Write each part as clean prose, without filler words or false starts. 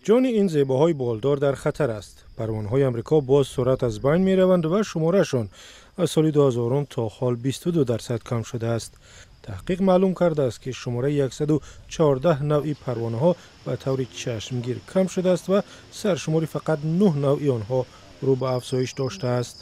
Ҷони ин зебоҳои болдор дар хатар аст. Парвонаҳои Амрико бо суръат аз байн мераванд ва шумораашон аз соли 2000 то ҳол 22% кам шудааст. Таҳқиқ маълум кардааст, ки шумораи 114 навъи парвонаҳо ба таври чашмгир кам шудааст ва саршумори фақат 9 навъи онҳо рӯ ба афзоиш доштааст.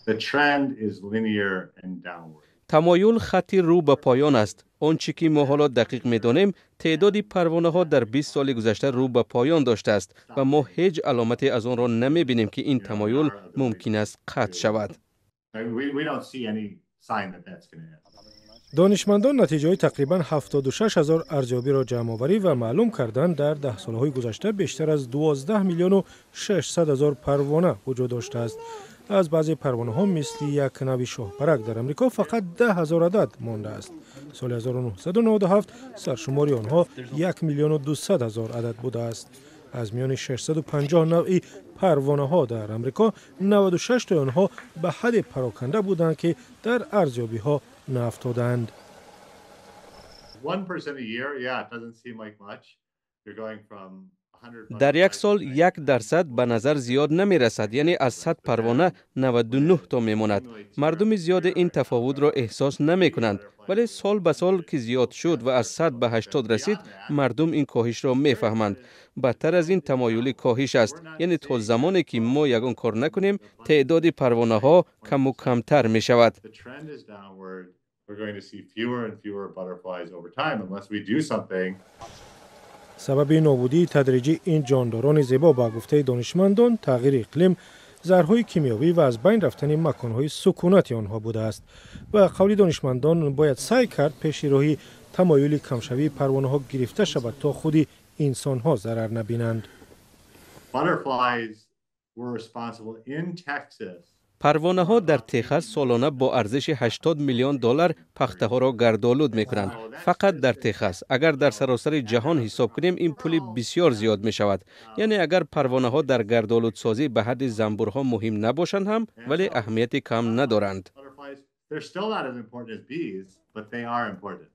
The trend is linear and downward. Тамоюл хатти рӯ ба поён аст. Он чӣ ки мо ҳоло дақиқ медонем, теъдоди парвонаҳо дар 20 соли гузашта рӯ ба поён доштааст ва мо ҳеҷ аломате аз онро намебинем, ки ин тамоюл мумкин аст қатъ шавад. We don't see any sign that that's going to end. Донишмандон натиҷаҳои тақрибан 76 ҳазор арзёбиро ҷамъоварӣ ва маълум карданд, дар даҳсолаҳои гузашта бештар аз 12 миллиону 600 ҳазор парвона вуҷуд доштааст. Аз баъзе парвонаҳо, мисли як навъи шоҳпарак, дар Амрико фақат 10 ҳазор адад мондааст. Соли 1997 саршумори онҳо 1 миллиону 200 ҳазор адад будааст. Аз миёни 650 навъи парвонаҳо дар Амрико 96 тои онҳо ба ҳадде пароканда буданд, ки дар арзёбиҳо наафтоданд. 1% a year, yeah, it doesn't seem like much. You're going from 100 Дар як сол 1% ба назар зиёд намерасад, яъне аз 100 парвона 99 то мемонад. Мардуми зиёде ин тафовутро эҳсос намекунанд, вале сол ба сол ки зиёд шуд ва аз 100 ба 80 расид, мардум ин коҳишро мефаҳманд. Бадтар аз ин, тамоюли коҳиш аст, яъне то замоне ки мо ягон кор накунем, теъдоди парвонаҳо каму камтар мешавад. The trend is downward. We're going to see fewer and fewer butterflies over time unless we do something. Сабаби нобудии тадриҷии ин ҷондорони зебо, ба гуфтаи донишмандон, тағйири иқлим, заҳрҳои кимиёвӣ ва аз байн рафтани маконҳои сукунати онҳо будааст. Ба қавли донишмандон, бояд саъй кард пеши роҳи тамоюли камшавии парвонаҳо гирифта шавад, то худи инсонҳо зарар набинанд. Butterflies were responsible in Texas Парвонаҳо дар Техас солона бо арзиши 80 миллион доллар пахтаҳоро гардолуд мекунанд. Фақат дар Техас. Агар дар саросари ҷаҳон ҳисоб кунем, ин пули бисёр зиёд мешавад. Яъне агар парвонаҳо дар гардолудсозӣ ба ҳадди занбурҳо муҳим набошанд ҳам, вале аҳамияти кам надоранд. Butterflies, they're still not as important as bees, but they are important.